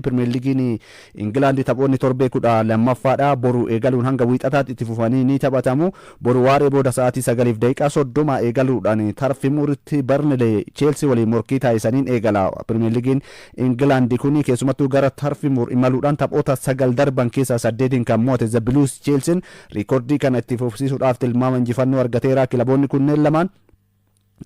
Pirimeer Liigiin Ingilaandi taphoonni torbee 12ffaadha boru eegaluun hanga Wiixataatti itti fufanii ni taphatamu. Boru waaree booda sa'aatii 9:30 eegaluudhaan Tarfi Muuritti Barnilee Cheelsii waliin morkii taasisaniin eegala. Pirimeer Liigiin Ingilaandi kun keessumattuu gara Tarfi Muur imaluudhaan taphoota sagal darban keessaa saddeetiin kan mo'ate The Blues, Cheelsiin riikoordii kana itti fufsiisuudhaaf tilmaama injifannoo argateera. Kilaboonni kunneen lamaan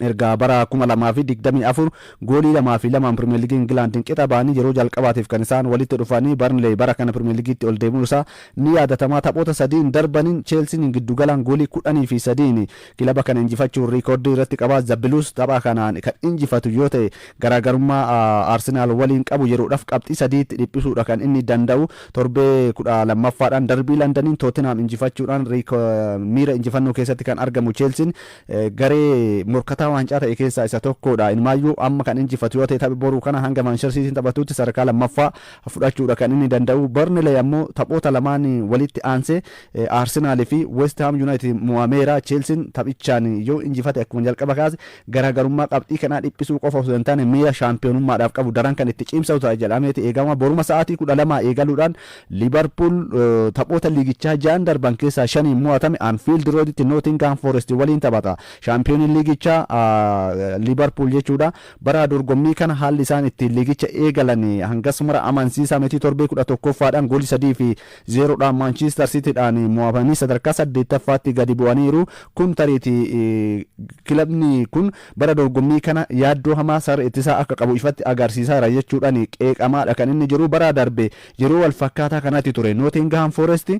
erga bara 2024 goolii 2 fi 2n Pirimeer Liigii Ingilaandiin qixa ba'anii yeroo jalqabaatiif kan isaan walitti dhufanii. Barnley bara kana Pirimeer Liigiitti ol deemuun isaa ni yaadatamaa. Taphoota sadiin darbaniin Cheelsiin giddugalaan goolii 10 fi 3n kilaba kana injifachuun riikoordii irratti qabaa. The Blues tapha kanaan kan injifatu yoo ta'e, garaagarummaa Arsenaal waliin qabu yeroodhaaf qabxii sadiitti dhiphisuudha kan inni danda'u. Torbee 12ffaadhaan darbii Londaniin Tootenaam injifachuudhaan miira injifannoo keessatti kan argamu Cheelsiin garee morkataa waancaa ta'e keessaa isa tokkodha. Inumaayyuu amma kan injifatu yoo ta'e, taphi boruu kana hanga Manchester Cityin taphatutti sadarkaa lammaffaa fudhachuudha kan inni danda'u. Burnley ammoo taphoota lamaan walitti aansee Arsenal fi West Ham United mo'ameera. Chelsean taphichaan yoo injifate, akkuma jalqaba kaase, garaagarummaa qabxii kanaa dhiphisuu qofa osoo hin taane miira shaampiyoonummaadhaaf qabu daran kan itti cimsatu ta'a jedhameeti eegama. Boruma sa'aatii 12 eegaluudhaan Liverpool taphoota liigichaa ja'an darban keessaa shaniin mo'atame Anfield Roaditti Nottingham Forest waliin taphata. Shaampiyooniin liigichaa Liverpool jechuudha. Bara dorgommii kana haalli isaan ittiin liigicha eegalan hangas mara amansiisaa miti. Torbee 11ffaadhaan goolii 3 fi 0dhaan Manchester Cityidhaan mo'amanii sadarkaa saddeettaffaatti gadi bu'aniiru. Kun tariitii kilabni kun bara dorgommii kana yaaddoo hamaa sarara ittisaa akka qabu ifatti agarsiisaara jechuudhaan qeeqamaadha kan inni jiru. Bara darbe yeroo wal fakkaataa kanatti ture Nottingham Forest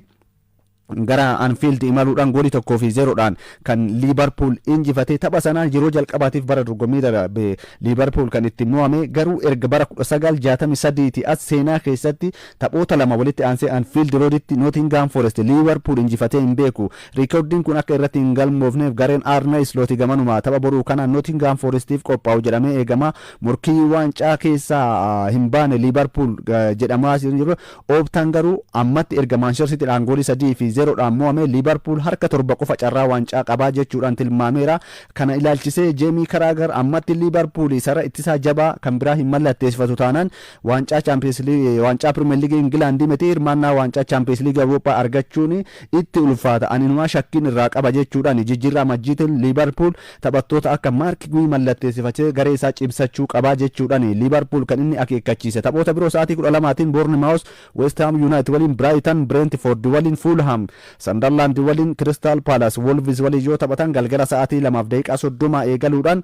gara Anfield imaluudhaan goolii 1 fi 0dhaan kan Liibarpuul injifate. Tapha sanaan yeroo jalqabaatiif bara dorgommii darbe Liibarpuul kan itti mo'ame. Garuu erga bara 1963ti as seenaa keessatti taphoota lama walitti aansee Anfield Roaditti Nottingham Forest Liibarpuul injifatee hin beeku. Riikoordiin kun akka irratti hin galmoofneef gareen Arne Slot gamanuma tapha boruu kana Nottingham Forestiif qophaa'u jedhamee eegama. Morkii waancaa keessaa hin baane Liibarpuul jedhamaa jiru. Ooptaan garuu ammatti erga Manchester Cityidhaan goolii 3 fi 0dhaan mo'ame Liibarpuul harka torba qofa carraa waancaa qabaa jechuudhaan tilmaameera. Kana ilaalchisee Jeemii Karaagar ammatti Liibarpuul sarara ittisaa jabaa kan biraa hin mallatteessifatu taanaan waancaa Chaampiyeens Liigii, waancaa Pirimeer Liigii Ingilaandii miti, hirmaannaa waancaa Chaampiyeens Liigii Awurooppaa argachuun itti ulfaata. Ani inumaa shakkiin irraa qaba jechuudhaan jijjiirraa majjiitiin Liibarpuul taphattoota akka Maark Guii mallatteessifatee garee isaa cimsachuu qabaa jechuudhaan Liibarpuul kan inni akeekkachiise. Taphoota biroo sa'aatii 12tiin Boornimaawus West Ham United waliin, Brighton Brentford waliin, Fulham Sunderland waliin, Crystal Palace Wolves waliin yoo taphatan, galgala sa'aatii 2:30 eegaluudhaan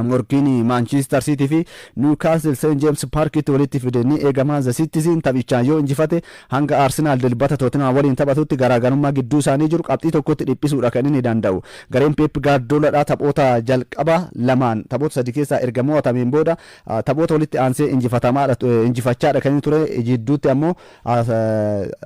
morkiin Manchester City fi Newcastle St James Parkitti walitti fide ni eegama. The Citizen taphichaan yoo injifate hanga Arsenal Dilbata Tottenham waliin taphatutti garaagarummaa gidduu isaanii jiru qabxii tokkotti dhiphisuudha kan inni danda'u. Gareen Pep Guardiolaadha taphoota jalqaba lamaan, taphoota sadi keessaa erga mo'atameen booda taphoota walitti aansee injifatamaadha, injifachaadha kan inni ture. Jidduutti ammoo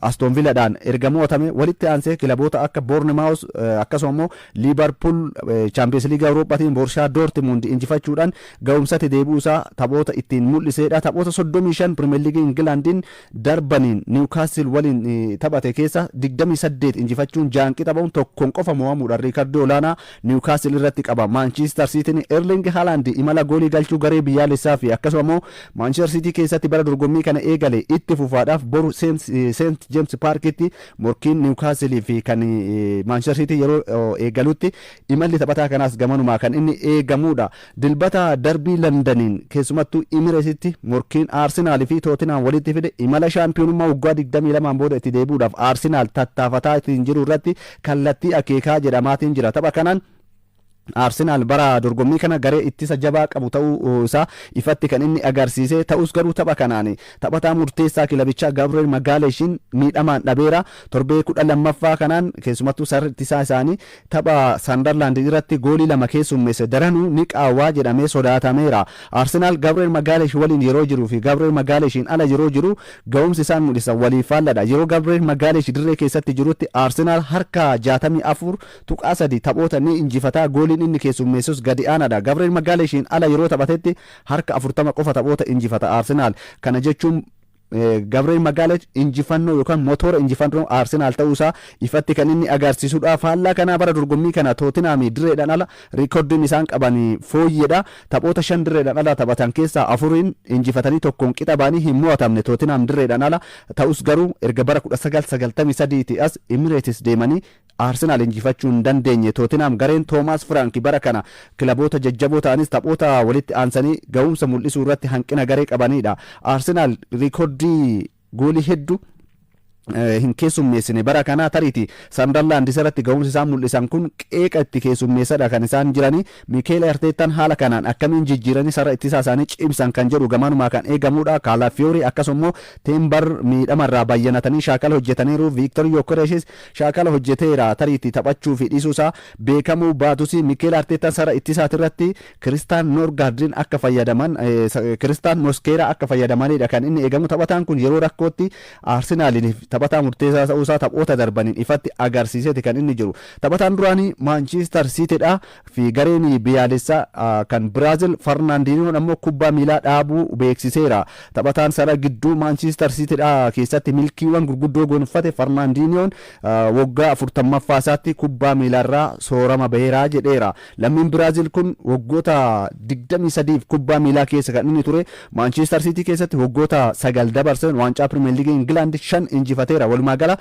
Aston Villadhaan erga mo'atame walitti aansee kilaboota akka Bournemouth, akkasuma immoo Liverpool, Champions League Awurooppaatiin Borussia Dortmund injifachuudhaan ga'umsatti deebi'uu isaa taphoota ittiin mul'isedha. Taphoota 35 Premier League Ingilaandiin darbaniin Newcastle waliin taphate keessa 28 injifachuun, ja'an qixa ba'uun, tokkoon qofa mo'amuudhaan riikardii olaanaa Newcastle irratti qaba. Manchester City Erling Haaland imala goolii galchuu garee biyyaalessaa fi akkasuma immoo Manchester City keessatti bara dorgommii kana eegale itti fufaadhaaf boru St James Parkitti morkiin Newcastle fi kan Manchester City yeroo eegalutti imalli taphataa kanaas gamanumaa kan inni eegamudha. Dilbata darbii Londaniin keessumattuu Emireesitti morkiin Arsenaal fi Tottenham walitti fide imala shaampiyoonummaa waggaa 22 booda itti deebi'uudhaaf Arsenaal tattaafataa ittiin jiru irratti kallattii akeekaa jedhamaatiin jira. Tapha kanaan Arsenaal bara dorgommii kana garee ittisa jabaa qabu ta'uu isaa ifatti kan inni agarsiise ta'us, garuu tapha kanaan taphataa murteessaa kilabichaa Gabriel Magaaleeshin miidhamaan dhabeera. Torbee 12ffaa kanaan keessumattuu sarri ittisaa isaanii tapha Sunderland irratti goolii lama keessummeesse daranuu ni qaawwaa jedhamee sodaatameera. Arsenaal Gabriel Magaaleesh waliin yeroo jiruu fi Gabriel Magaaleeshin ala yeroo jiru ga'umsi isaan mul'isan waliif faalladha. Yeroo Gabriel Magaaleesh dirree keessatti jirutti Arsenaal harka 64.3 taphoota ni injifataa, gooliin inni keessummeessus gadi aanaadha. Gabriel Magaaleeshin ala yeroo taphatetti harka 40 qofa taphoota injifata Arsenaal. Kana jechuun Gabriel Magalhaes injifannoo yookaan motora injifannoo Arsenaal ta'uusaa ifatti kan inni agarsiisudha. Faallaa kanaa bara dorgommii kana Tootinhaam dirreedhaan ala riikoordiin isaan qaban fooyyeedha. Taphoota 5 dirreedhaan ala taphatan keessaa 4 injifatanii 1 qixa ba'anii hin mo'atamne Tootinhaam dirreedhaan ala. Ta'us garuu erga bara 1993 as Emirates deemanii Arsenaal injifachuu hin dandeenye. Tootinhaam gareen Toomaas Firaank bara kana kilaboota jajjaboo ta'anis taphoota walitti aansanii ga'umsa mul'isuu irratti hanqina garee qabanidha. Arsenaal riikoordii goolii hedduu hin keessummeessine bara kanaa. Tariiti Sandarlaand irratti ga'umsi isaan mul'isan kun qeeqa itti keessummeessadha kan isaan jiranii. Miikeel Arteettaan haala kanaan akkamiin jijjiiranii sarara ittisaa isaanii cimsan kan jedhu gamanumaa kan eegamudha. Kaalafiyoori akkasuma Teembar miidhamarraa bayyanatanii shaakala hojjetaniiru. Viiktor Yokoreeshis shaakala hojjeteera, tariitti taphachuu fi dhiisuusaa beekamuu baatus Miikeel Arteettaan sarara ittisaatirratti Kiristaan Noorgaardiin akka fayyadaman, Kiristaan Moskeeraa akka fayyadamanidha kan inni eegamu. Taphataan kun yeroo rakkootti Arsenaaliif taphataa murteessaa ta'uusaa taphoota darbaniin ifatti agarsiiseeti kan inni jiru. Taphataan duraanii Maanchiistar Siitiidha fi gareen biyyaalessaa kan Biraazil Farnaandiniyoon ammoo kubbaa miilaa dhaabuu beeksiseera. Taphataan sarara gidduu Maanchiistar Siitiidha keessatti milkiiwwan gurguddoo gonfate Farnaandiniyoon waggaa 40ffaa isaatti kubbaa miilaarraa soorama baheeraa jedheera. Lammiin Biraazil kun waggoota 23f kubbaa miilaa keessa kan inni ture. Maanchiistar Siitii keessatti waggoota 9 dabarsan waancaa Pirimeer Liigii Ingilaand 5 injifateera. Walumaa gala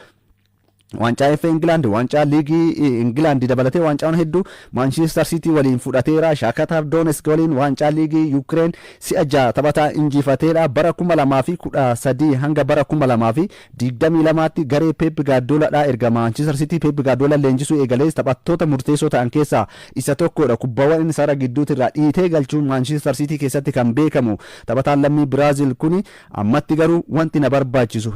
waancaa FA Ingilaand, waancaa liigii Ingilaand dabalatee waancaawwan hedduu Maanchiistar Siitii waliin fudhateera. Shaakatar Doonesk waliin waancaa liigii Yukireen si'a 6 taphataa injifateera. Bara 2013 hanga bara 2022tti garee Pep Gaardiyoolaadhaa erga Maanchiistar Siitii Pep Gaardiyoolaan leenjisuu eegalees taphattoota murteessoo ta'an keessaa isa tokkodha. Kubbaawwan inni sarara gidduutirraa dhiitee galchuun Maanchiistar Siitii keessatti kan beekamu taphataan lammii Biraazil kuni ammatti garuu wanti na barbaachisu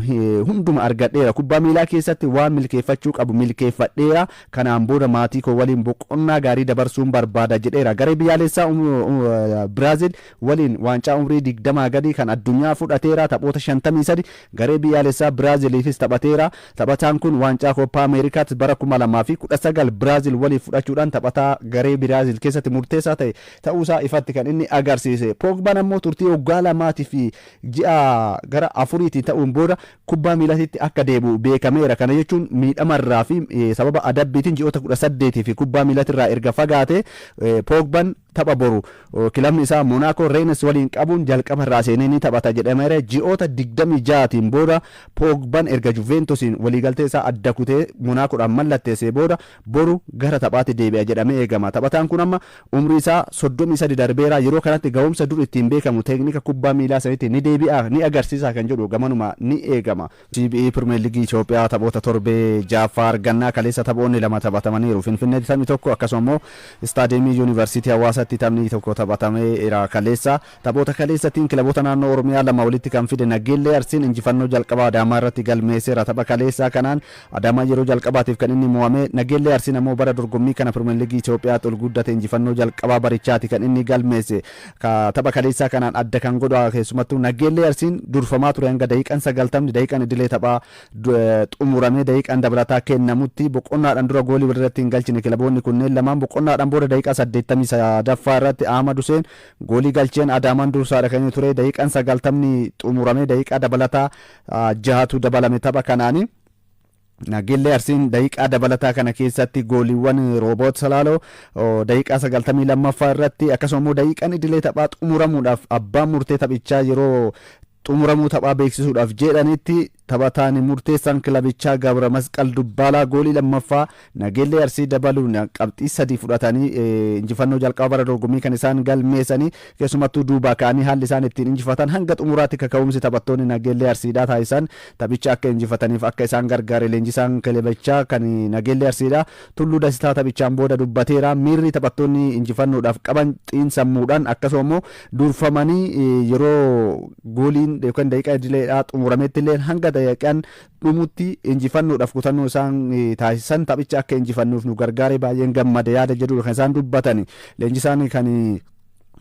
hunduma argadheera. Kubbaa miilaa keessatti waan milkeeffachuu qabu milkeeffadheera. Kanaan booda maatii koo waliin boqonnaa gaarii dabarsuun barbaada jedheera. Garee biyyaalessaa Biraazil waliin waancaa umrii 20 gadii kan addunyaa fudhateera. Taphoota 53 garee biyyaalessaa Biraaziliifis taphateera. Taphataan kun waancaa Koppaa Ameerikaatti bara 2019 Biraazil waliin fudhachuudhaan taphataa garee Biraazil keessatti murteessaa ta'e ta'uusaa ifatti kan inni agarsiise. Poogbaan ammoo turtii waggaa 2 fi ji'a gara 4tiin ta'uun booda kubbaa miilaatti akka deebi'u beekameera. Kana jechuun miidhamarraa fi sababa adabbiitiin ji'oota 18 fi kubbaa miilatirraa erga fagaate Poogbaan tapha boru kilabni isaa Monaco Rennes waliin qabuun jalqaba irraa seenee ni taphata jedhameera. Ji'oota 26tiin booda Poogbaan erga Juventusiin waliigaltee isaa adda kutee Monacoodhaan mallatteessee booda boru gara taphaatti deebi'a jedhamee eegama. Taphataan kun amma umrii isaa 33 darbeera. Yeroo kanatti ga'umsa dur ittiin beekamu teeknika kubbaa miilaa sanitti ni deebi'a, ni agarsiisa kan jedhu gamanuma ni eegama. CBE Pirimeer Liigii Itoophiyaa taphoota torbee 6ffaa argannaa kaleessa taphoonni 2 taphatamaniiru. Finfinneetti taphni tokko, akkasuma immoo Istaadiyeemii Yuunivarsiitii Hawaasaatti taphni tokko taphatameera kaleessa. Taphoota kaleessattiin kilaboota naannoo Oromiyaa lama walitti kan fide Nageellee Arsiin injifannoo jalqabaa Adaamaa irratti galmeesseera. Tapha kaleessaa kanaan Adaamaa yeroo jalqabaatiif kan inni mo'ame. Nageellee Arsiin ammoo bara dorgommii kana Pirimeer Liigii Itoophiyaatti ol guddate injifannoo jalqabaa barichaati kan inni galmeesse. Tapha kaleessaa kanaan adda kan godhu keessumattuu Nageellee Arsiin durfamaa ture hanga daqiiqaan 90, daqiiqaan idilee taphaa xumuramee daqiiqaan dabalataa kennamutti boqonnaadhaan dura goolii walirratti hin galchine kilaboonni kunneen lamaan. Boqonnaadhaan booda daqiiqaa 83ffaa irratti Ahmad Hussein goolii galcheen Adaamaan dursaadha kan inni ture. Daqiiqaan 90 xumuramee daqiiqaa dabalataa jahatu dabalame tapha kanaani. Nageellee Arsiin daqiiqaa dabalataa kana keessatti gooliiwwan Rooboot Salaaloo daqiiqaa 92ffaa irratti, akkasuma immoo daqiiqaan idilee taphaa xumuramuudhaaf abbaan murtee taphichaa yeroo xumuramuu taphaa beeksisuudhaaf jedhanitti taphataan murteessaan kilabichaa Gabra Masqal Dubbaalaa goolii lammaffaa Nageellee Arsii dabaluun qabxii 3 fudhatanii injifannoo jalqaba bara dorgommii kan isaan galmeessanii. Keessumattuu duubaa ka'anii haalli isaan ittiin injifatan, hanga xumuraatti kaka'umsi taphattoonni Nageellee Arsiidhaa taasisan taphicha akka injifataniif akka isaan gargaare leenjisaan kilabichaa kan Nageellee Arsiidhaa Tulluu Dasitaa taphichaan booda dubbateera. Miirri taphattoonni injifannoodhaaf qaban xiinsammuudhaan, akkasuma immoo durfamanii yeroo gooliin yookaan daqiiqaa idileedhaa xumurametti illee hanga daqiiqaan dhumutti injifannoodhaaf kutannoo isaan taasisan taphicha akka injifannuuf nu gargaare, baay'een gammade yaada jedhudha kan isaan dubbatan. Leenjisaan kan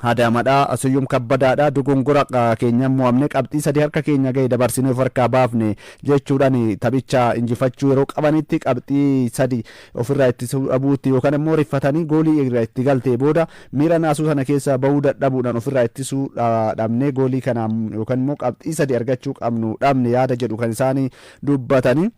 Adaamaadhaa Suyyum Kabbadaadha. Dogongora keenya mo'amne, qabxii 3 harka keenya ga'e dabarsinee of harkaa baafne jechuudhaan, taphicha injifachuu yeroo qabanitti qabxii 3 ofirraa ittisuu dhabuutti yookaan immoo riffatanii goolii irra itti galtee booda miira naasuu sana keessaa bahuu dadhabuudhaan ofirraa ittisuu dhabnee goolii kanaan yookaan immoo qabxii 3 argachuu qabnu dhabne yaada jedhu kan isaan dubbatanii.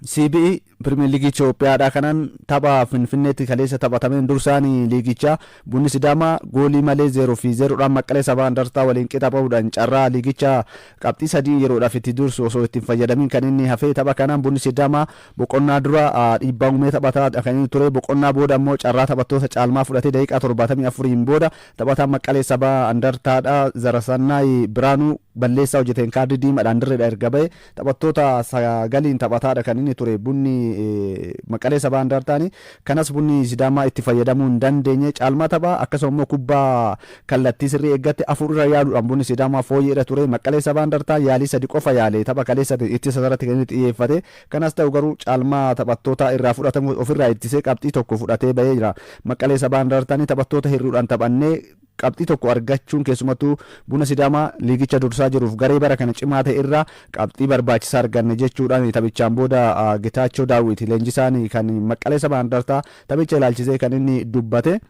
CBE Pirimeer Liigii Itoophiyaadha. Kanaan tapha Finfinneetti kaleessa taphatameen dursaan liigichaa Bunni Sidaamaa goolii malee 0-0dhaan Maqqalee Sabaa Indartaa waliin qixa bahuudhaan carraa liigicha qabxii 3 yeroodhaaf itti dursu osoo ittiin fayyadamiin kan inni hafee. Tapha kanaan Bunni Sidaamaa boqonnaa dura dhiibbaa uumee taphataa kan inni ture. Boqonnaa booda immoo carraa taphattoota caalmaa fudhatee daqiiqaa 74 booda taphataan Maqqalee Sabaa Indartaadha Zarasannaay Biraanuu balleessaa hojjeteen kaardii diimaadhaan dirreedha erga bahe taphattoota 9n taphataadha kan inni ture Bunni Maqalee Sabaa Indartaani. Kanas Bunni Sidaamaa itti fayyadamuu hin dandeenye. Caalmaa taphaa akkasuma immoo kubbaa kallattii sirrii eeggatte afur irra yaaluudhaan Bunni Sidaamaa fooyyeedha ture. Maqalee Sabaa Indartaa yaalii 3 qofa yaale tapha kaleessa ittisa irratti kan inni xiyyeeffate. Kanas ta'u garuu caalmaa taphattoota irraa fudhatamu ofirraa ittisee qabxii 1 fudhatee bahee jira. Maqalee Sabaa Indartaani taphattoota hir'uudhaan taphannee qabxii 1 argachuun keessumattuu Buna Sidaamaa liigicha dursaa jiruuf garee bara kana cimaa ta'e irraa qabxii barbaachisaa arganne jechuudhaan taphichaan booda Getaachoo Daawit leenjisaan kan Maqqalee Sabaa Indartaa taphicha ilaalchisee kan inni dubbate.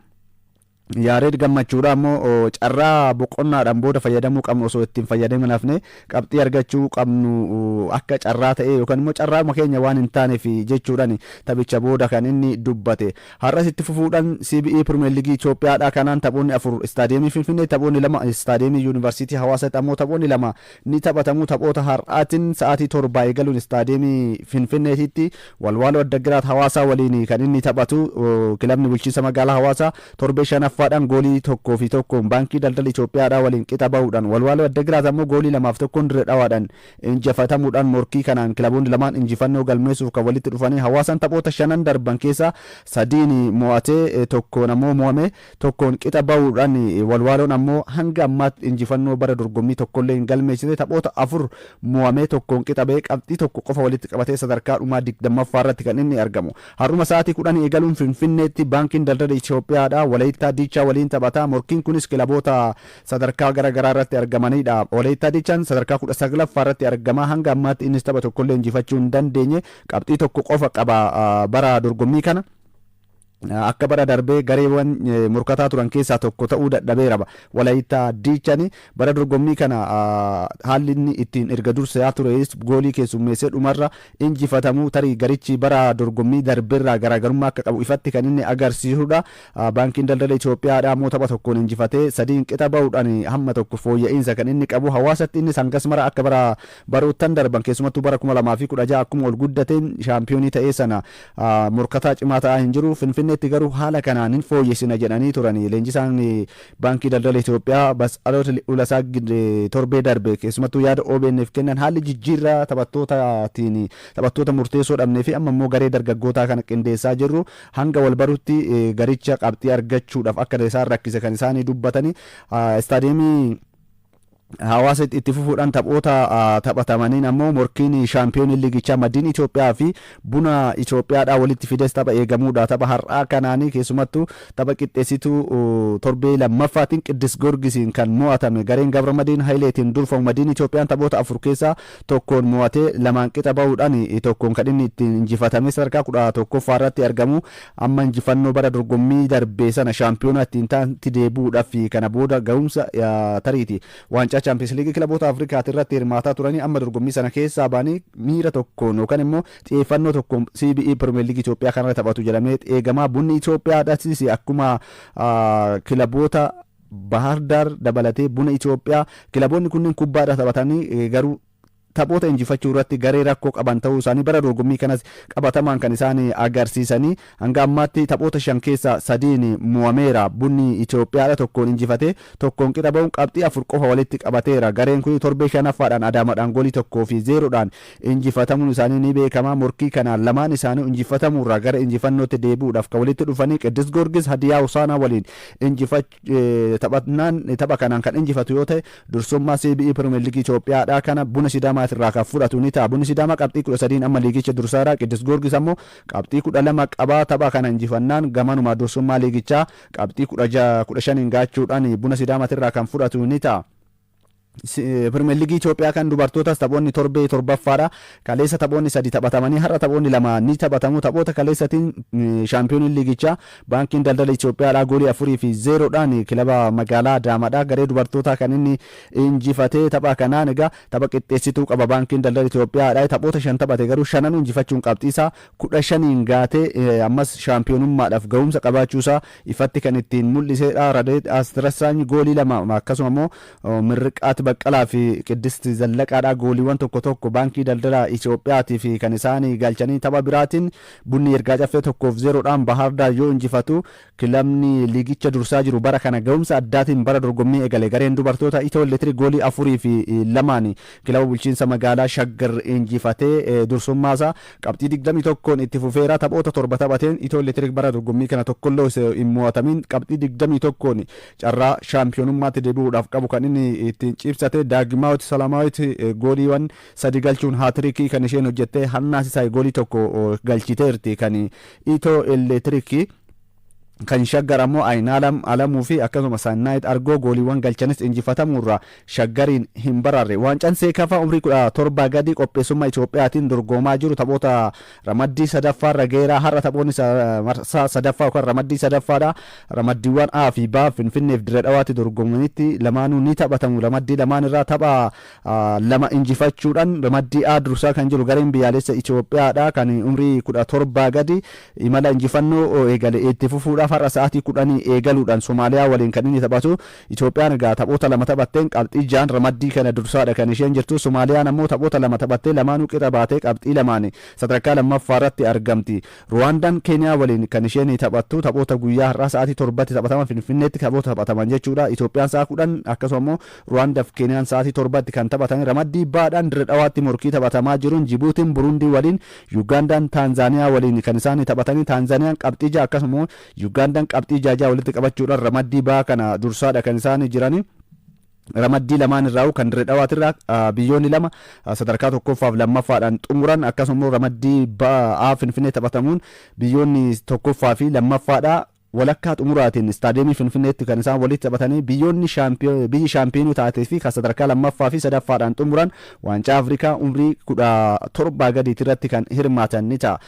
Yaareed Gammachuudha ammoo carraa boqonnaadhaan booda fayyadamuu qabnu osoo ittiin fayyadamin hafne, qabxii argachuu qabnu akka carraa ta'e yookaan immoo carraama keenya waan hin taaneef jechuudhaan taphicha booda kan inni dubbate. Har'as itti fufuudhaan CBE Pirimeer Liigii Itoophiyaadha. Kanaan taphoonni 4 istaadiyeemii Finfinnee, taphoonni 2 istaadiyeemii Yuunivarsiitii Hawaasaatti ammoo taphoonni 2 ni taphatamu. Taphoota har'aatiin sa'aatii 7 eegaluun istaadiyeemii Finfinneetitti Walwaaloo Addaggiraat Hawaasaa waliin kan inni taphatu. Kilabni bulchiinsa magaalaa Hawaasaa torbee shanaffaadhaan goolii 1-1n Baankii Daldala Itoophiyaadhaa waliin qixa bahuudhaan, Walwaaloo Addagiraat ammoo goolii 2-1n Dirree Dhawaadhaan injifatamuudhaan morkii kanaan kilaboonni lamaan injifannoo galmeessuuf kan walitti dhufanii. Hawaasaan taphoota shanan darban keessaa sadiin mo'atee, tokkoon ammoo mo'ame, tokkoon qixa bahuudhaan, Walwaaloon ammoo hanga ammaatti injifannoo bara dorgommii tokkollee hin galmeessine. Taphoota 4 mo'amee, tokkoon qixa bahee, qabxii 1 qofa walitti qabatee sadarkaa dhumaa 20ffaa irratti kan inni argamu. Har'uma sa'aatii 10 eegaluun Finfinneetti Baankiin Daldala Itoophiyaadha Walayittaa Diichaa waliin taphata. Morkiin kunis kilaboota sadarkaa gara garaa irratti argamanidha. Walayittaa Diichaan sadarkaa 19ffaa irratti argama. Hanga ammaatti innis tapha tokkollee injifachuu hin dandeenye. Qabxii 1 qofa qaba bara dorgommii kana. Akka bara darbee gareewwan morkataa turan keessaa tokko ta'uu dadhabeera. Walayittaa Diichani bara dorgommii kana haalli inni ittiin erga dursaa tures goolii keessummeessee dhumarra injifatamuu tarii garichi bara dorgommii darbeerraa garaagarummaa akka qabu ifatti kan inni agarsiisudha. Baankiin Daldala Itoophiyaadha ammoo tapha tokkoon injifatee, sadiin qixa bahuudhaan hamma tokko fooyya'insa kan inni qabu. Hawaasatti innis hangas mara akka bara baroottan darban, keessumattuu bara 2016 akkuma ol guddateen shaampiyoonii ta'ee sana morkataa cimaa ta'aa hin jiru. Finfinneetti garuu haala kanaan hin fooyyessina jedhanii turani. Leenjisaan Baankii Daldala Itoophiyaa Bas'aloot Ulasaa torbee darbe keessumattuu yaada OBN'f kennan haalli jijjiirraa taphattootaatiin taphattoota murteessoo dhabnee fi amma immoo garee dargaggootaa kana qindeessaa jirru hanga wal barutti garicha qabxii argachuudhaaf akka isaan rakkise kan isaanii dubbatanii. Istaadiyeemii Hawaasa itti fufuudhaan taphoota taphatamaniin ammoo morkiin shaampiyoonii liigichaa Madiin Itoophiyaa fi Buna Itoophiyaadhaa walitti fides tapha eegamuudha. Tapha har'aa kanaanii keessumattuu tapha qixxeessituu torbee lammaffaatiin Qiddus Goorgisiin kan mo'atame gareen Gabra Madiin Hayileetiin durfamu Madiin Itoophiyaan taphoota 4 keessaa tokkoon mo'atee, lamaan qixa bahuudhaan tokkoon kan inni ittiin injifatame sadarkaa 11ffaa irratti argamu. Amma injifannoo bara dorgommii darbee sana shaampiyoonaa ittiin ta'antti deebi'uudhaaf kana booda ga'umsa tariiti waancaa Chaampiyoons Liigii kilaboota Afrikaati irratti hirmaataa turanii amma dorgommii sana keessaa ba'anii miira tokkoon yookaan immoo xiyyeeffannoo tokkoon CBE Pirimeer Liigii Itoophiyaa kanarra taphatu jedhamee eegamaa. Bunni Itoophiyaadhaatis akkuma kilaboota Bahar Daar dabalatee Buna Itoophiyaa kilaboonni kunneen kubbaadha taphatanii garuu taphoota injifachuu irratti garee rakkoo qaban ta'uu isaanii bara dorgommii kanas qabatamaan kan isaan agarsiisanii. Hanga ammaatti taphoota 5 keessaa sadiin mo'ameera. Bunni Itoophiyaadha tokkoon injifatee, tokkoon qixa ba'uun qabxii 4 qofa walitti qabateera. Gareen kun torbee shanaffaadhaan Adaamaadhaan goolii 1-0dhaan injifatamuun isaanii ni beekama. Morkii kanaan lamaan isaanii injifatamuurraa gara injifannootti deebi'uudhaaf kan walitti dhufanii. Qiddus Goorgis Hadiyaa Hosaanaa waliin taphatnaan tapha kanaan kan injifatu yoo ta'e dursummaa CBE Pirimeer Liigii Itoophiyaadha kana Buna Sidaamaa Sidaamaa irraa kan fudhatu ni ta'a. Bunni Sidaamaa qabxii 13 amma liigicha dursaara. Qiddus Goorgis ammoo qabxii 12 qabaa. Tapha kana injifannaan gamanuma dursummaa liigichaa qabxii 15 gaachuudhaan Buna Sidaamaa irraa kan fudhatu ni ta'a. Pirimeer Liigii Itoophiyaa kan dubartootaas taphoonni torbee torbaffaadha. Kaleessa taphoonni sadi taphatamanii har'a taphoonni lama ni taphatamu. Taphoota kaleessatiin shaampiyooniin liigichaa Baankiin Daldala Itoophiyaadha goolii 4 fi 0dhaan kilaba magaalaa Adaamaadha. Garee dubartootaa kan inni injifatee tapha kanaan egaa tapha qixxeessituu qaba Baankiin Daldala Itoophiyaadha. Taphoota shan taphate garuu shananuu injifachuun qabxii isaa 15n gaatee ammas shaampiyoonummaadhaaf ga'umsa qabaachuusaa ifatti kan ittiin mul'isedha. Radeet Astirassaany goolii lama, akkasuma immoo Mirriqaat Baqqalaa fi Qiddist Zallaqaadha gooliiwwan tokko tokko Baankii Daldala Itoophiyaatiif kan isaan galchanii. Tapha biraatiin Bunni Yirgaa Caffee 1-0dhaan Bahaardaar yoo injifatu, kilabni liigicha dursaa jiru bara kana ga'umsa addaatiin bara dorgommii eegale gareen dubartoota Itiyoo Elektiriik goolii 4 fi 2n kilaba bulchiinsa magaalaa Shaggar injifatee dursummaasaa qabxii 21n itti fufeera. Taphoota torba taphateen Itiyoo Elektiriik bara dorgommii kana tokkollee osoo hin mo'atamin qabxii 21n carraa shaampiyoonummaatti deebi'uudhaaf qabu kan inni ittiin cibsate. Daagimaawit Salaamaawit gooliiwwan sadi galchuun haatirikii kan isheen hojjette, Hannaa Sisaay goolii tokko galchiteerti kan Itiyoo Elektiriikii. Kan Shaggar ammoo Ayinaalam Alamuu fi akkasuma Sannaayit Argoo gooliiwwan galchanis injifatamuurra Shaggariin hin baraarre. Waancaan Seekafaa umrii 17 gadi qopheessummaa Itoophiyaatiin dorgomaa jiru taphoota ramaddii sadaffaarra geeraa. Har'a taphoonni marsaa sadaffaa yookaan ramaddii sadaffaadha. Ramaddiiwwan A fi B Finfinneef Dirree Dhawaatti dorgomanitti lamaanuu ni taphatamu. Ramaddii lamaan irraa tapha lama injifachuudhaan ramaddii A dursaa kan jiru gareen biyyaalessa Itoophiyaadha. Kan umrii 17 gadi imala injifannoo eegale itti fufuudhaaf har'a sa'aatii 10 eegaluudhaan Somaaliyaa waliin kan inni taphatu. Itoophiyaan egaa taphoota lama taphatteen qabxii ja'an ramaddii kana dursaadha kan isheen jirtu. Somaaliyaan ammoo taphoota lama taphattee lamaanuu qixa baatee qabxii lamaan sadarkaa lammaffaa irratti argamti. Ruwaandaan Keeniyaa waliin kan isheen taphattu taphoota guyyaa har'aa sa'aatii 7tti taphataman, Finfinneetti taphoota taphataman jechuudha. Itoophiyaan sa'a 10, akkasuma immoo Ruwaandaaf Keeniyaan sa'aatii 7tti kan taphatan. Ramaddii baadhaan Dirre Dhawaatti morkii taphatamaa jiruun Jibuutiin Burundii waliin, Yugaandaan Taanzaaniyaa waliin kan isaan taphatanii. Taanzaaniyaan qabxii ja'a, akkasuma Yugaandaan qabxii ja'a ja'a walitti qabachuudhaan ramaddii baa kana dursaadha kan isaan jiranii. Ramaddii lamaan irraa kan Dirree Dhawaatirraa biyyoonni lama sadarkaa tokkoffaaf lammaffaadhaan xumuran, akkasuma ramaddii ba'aa Finfinnee taphatamuun biyyoonni tokkoffaa fi lammaffaadha walakkaa xumuraatiin istaadiyeemii Finfinneetti kan isaan walitti taphatanii. Biyyoonni biyyi shaampiyoonii taatee fi kan sadarkaa lammaffaa fi sadaffaadhaan xumuran waancaa Afrikaa umrii 17 gadiitti irratti kan hirmaatan ni ta'a.